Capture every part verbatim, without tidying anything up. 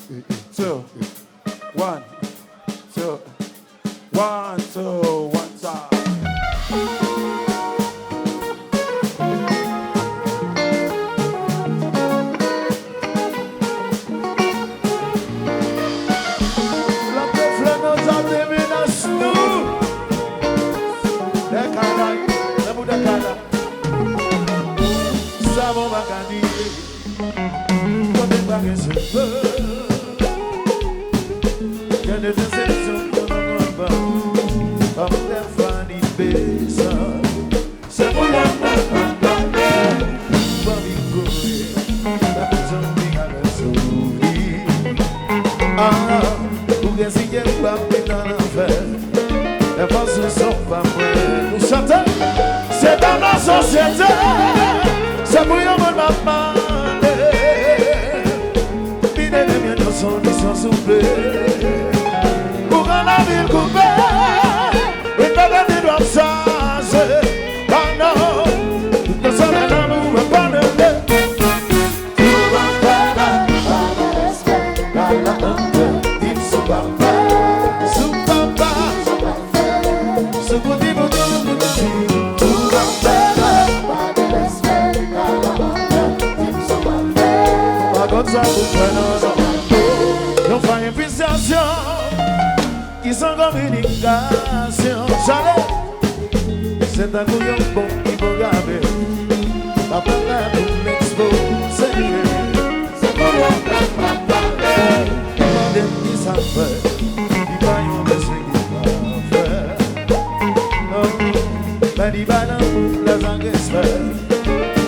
Two, one, two, one, two, one, time. Lòt de flè nan jaden menas nou. Dèkala, nan bout dèkala. Sa bon pa ka di. Kote pa gen sou fè. Gen de seleksyon pou nou konn pa. Anpil fwa ni bezwen. Se pou lè mwen pa pale. Ban mi kouri. Sa bezwen mi gade souri. Ah, ou gen si gen pa mi nan anfè. Enfòs ou son pa mwen. Nou chante. Se pa nan sosyete. Se pou yon moun m ap mande. Vide de mye nan solisyon souple. Kouran lavil koupe. Wi, pa gen di dwa chaje. Ah non. Tout nan solèy lanmou an pa mele. Tou anpè la, pa de respè, pa la onte, di m sou papa, sou papa. Sou pou di pou tou, pou tou di. Tou anpè la, pa de respè, pa la onte, di m sou papa. Pa konn sa pou fè non, non. Yon fwa enfizasyon. Ki san kominikasyon. Chale! Se tankou yon bonm ki pwograme. Pa pale pou m ekspoze. Se pou yon pèp ap pale. Mande m ki sa fè. Li pa yon mesye ki pa fè. Non. Men li bay lanmou, lè sa respè.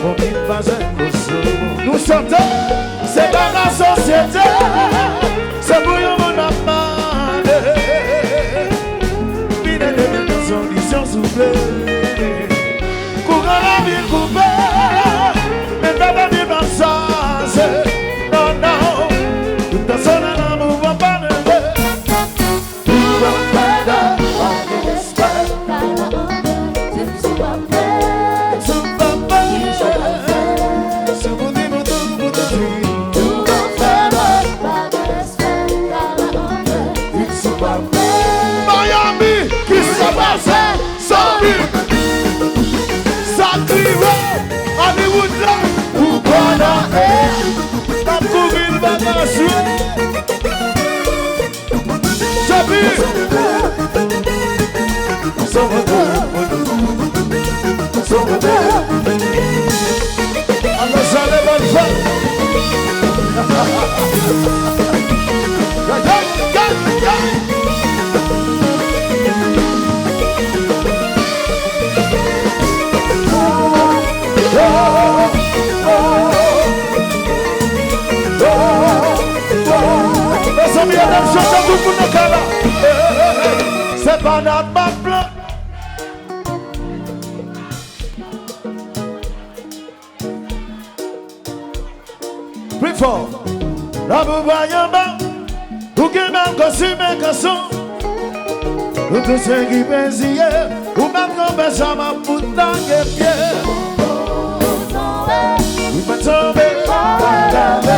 Konbit pa jwenn koso. Nou chante. Se pa nan sosyete. Se pou yon moun ap mande. Vide de mye nan solisyon souple. Kouran lavil koupe. Men tèt lavil pa chaje. Non, non. Tout nan solèy lanmou an pa mele. Tou anpè la, pa de respè, pa la onte, di m sou papa. Sou papa. Sou pou di pou tou, pou tou di. Tou anpè la, pa de respè, pa la onte, di m sou papa. Miami, ki sa pase? Sorry. Sa k rive? Hollywood la, ou pa nan air. N ap kouvri l, pa ka jwe. Jepi! Alò, sa le bòn fè. Mezanmi, ann al chante tout moun nan kay la. Se pa dat m ap pran. Pli fò. Lè pou bay anba, ou gen mal kòsime gason. Ou touche ki preziye, ou pa t kanpe janm ap fout lage pye. Ou pa t tonbe, pa lave.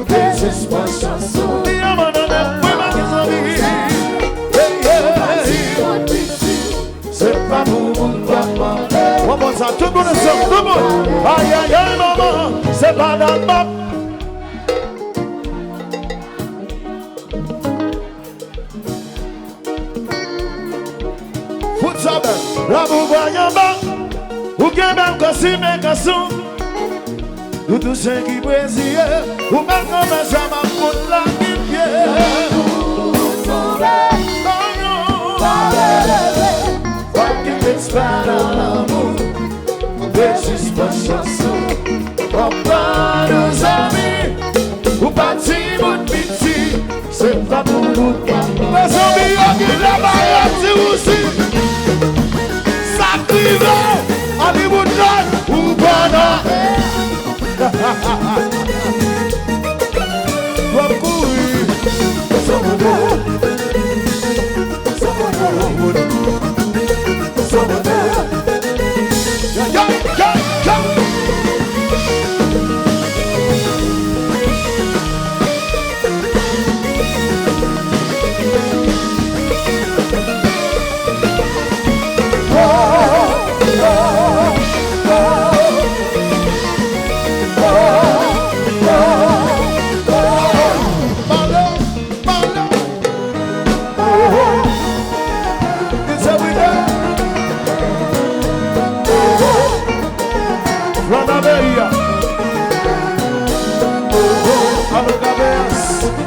Dezespwa chans ou. Di yon moun nan wi, mwen ki zanmi. Hey, hey. Se pa pou moun pa mande. One more time, tout moun ansanm, tout moun. Ayayay, manman, se pa dat m ap. Fout sa bèl. Lè pou bay anba, ou gen bèl kòsime gason. Ou touche ki preziye, ou pa t kanpe janm ap fout lage pye. Fòk gen respè nan lanmou, dezespwa chans ou. Papa nou zanmi, ou pa timoun piti. Se pa pou nou pa. Mezanmi, yo gen lè ba yo ti wousi. Sa k rive? Hollywood Live, ou pa nan. W ap kouri. Yo, yo, yo, yo. Pran nan peyi a. Oh, oh, alo Gabeyas.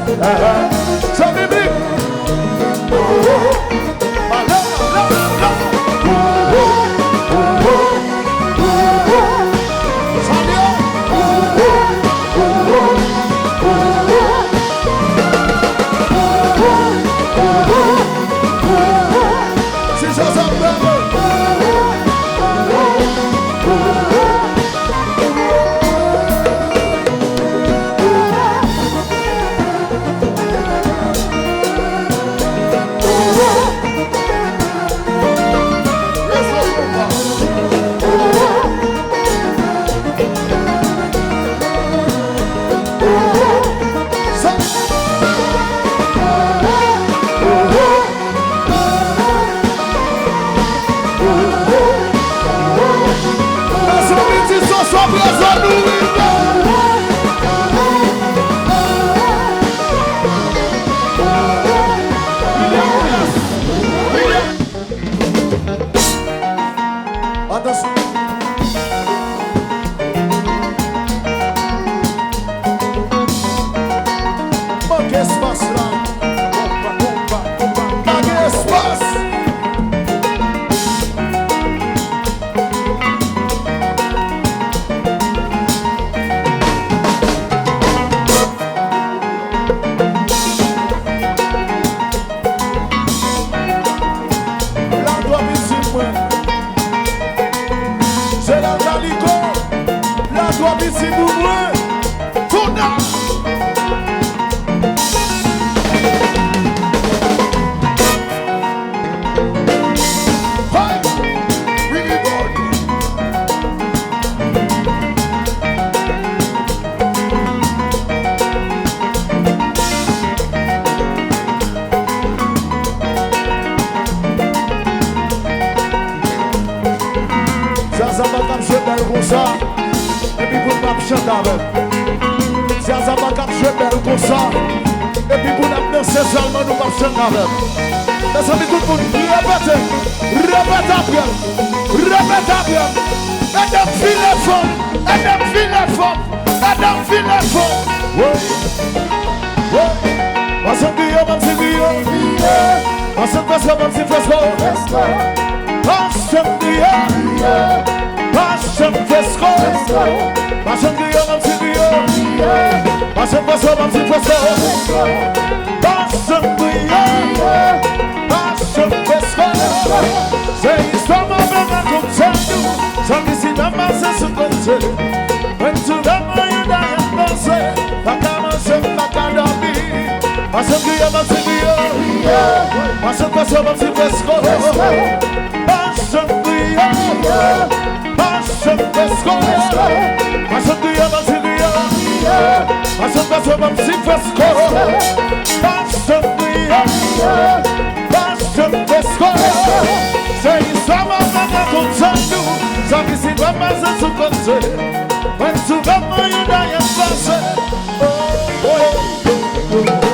Eh, eh. Sa biblik. Oh, oh. Ale, ale, ale. Oh, oh, oh, oh, oh. Sa li ye. Oh, oh, oh, oh, oh. Si sa, sa bravo. Atansyon. Manke espas la. Konpa, konpa, konpa. Pa gen espas. Ladwa pitit mwen. Jeral Kaliko. Ladwa pitit pou mwen. Touda. Hey! Willy Boy. Zaza pa t ap jwe bèl konsa, epi pou n p ap chante avè l. Zaza pa t ap jwe bèl konsa, epi pou n ap danse sèlman, nou p ap chante avè l. Mezanmi, tout moun, repete, repete apre m, repete apre m. Ede m vire fò, ede m vire fò. Madanm vin lèfò. Woy, woy. Pase m griyo, pase m griyo. Pase m fresko, pase m fresko. Pase m griyo. Pase m fresko. Pase m griyo, pase m griyo. Pase m fresko, pase m fresko. Pase m griyo. Pase m fresko. Se istwa mwen pral rakonte nou. Sa ki si nan pase sou kote. Mwen tou lè mwen yon dayè panse, pa ka manje, pa ka dòmi. Pase m griyo, pase m griyo. Pase m fresko, pase m fresko. Pase m griyo. Pase m fresko. Pase m griyo, pase m griyo. Pase m fresko, pase m fresko. Pase m griyo. Pase m fresko. Se istwa mwen pral rakonte nou. Sa ki si mwen pase sou kote. Mwen tou lè mwen yon dayè panse. Oh, oh, oh, oh.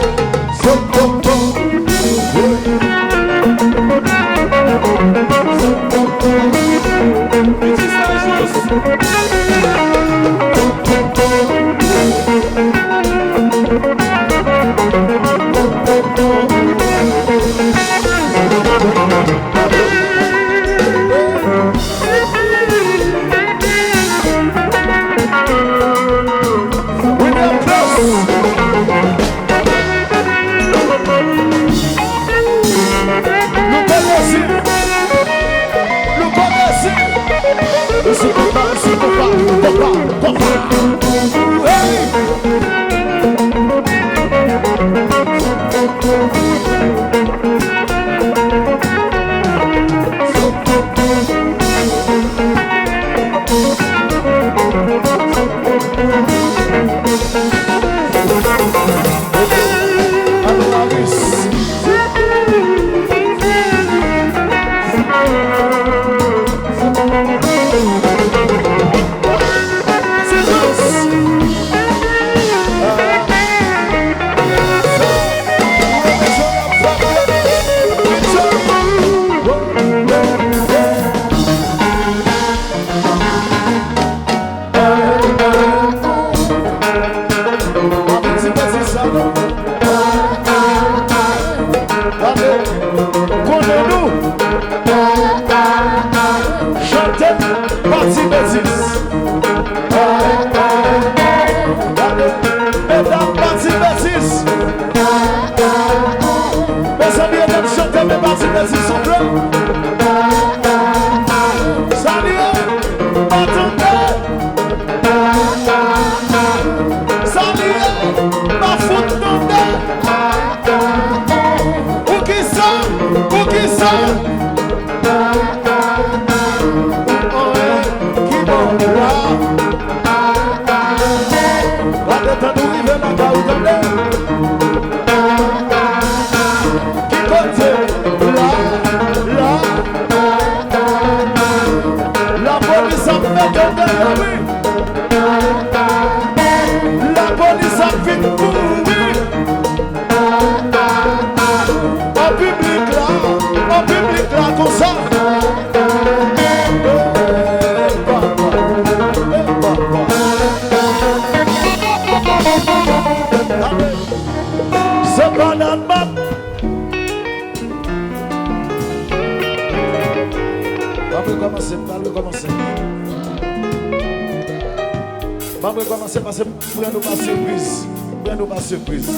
Ban m rekòmanse paske m pran nou pa sipriz. M pran nou pa sipriz.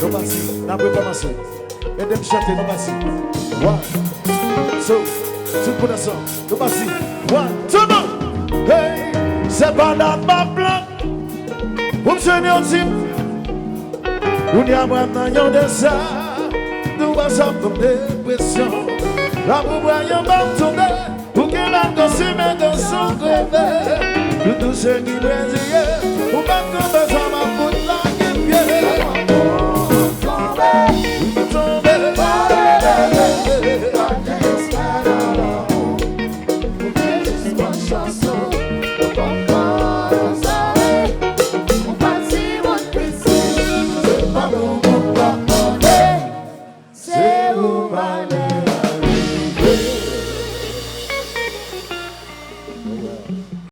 Nou pati, n ap rekòmanse. Ede m chante, nou pati. One, two, tout moun ansanm. Nou pati. One, two, nou. Hey, se pa dat m ap plant. Ou m jwenn yon tip. Kounye a mwen nan yon deza. Nou pa sa m pran depresyon. Lapou bwa yon ban m tonbe. Pou gen la konsume konson kreve. Nou touche ki preziye. Ou pa konn bezwen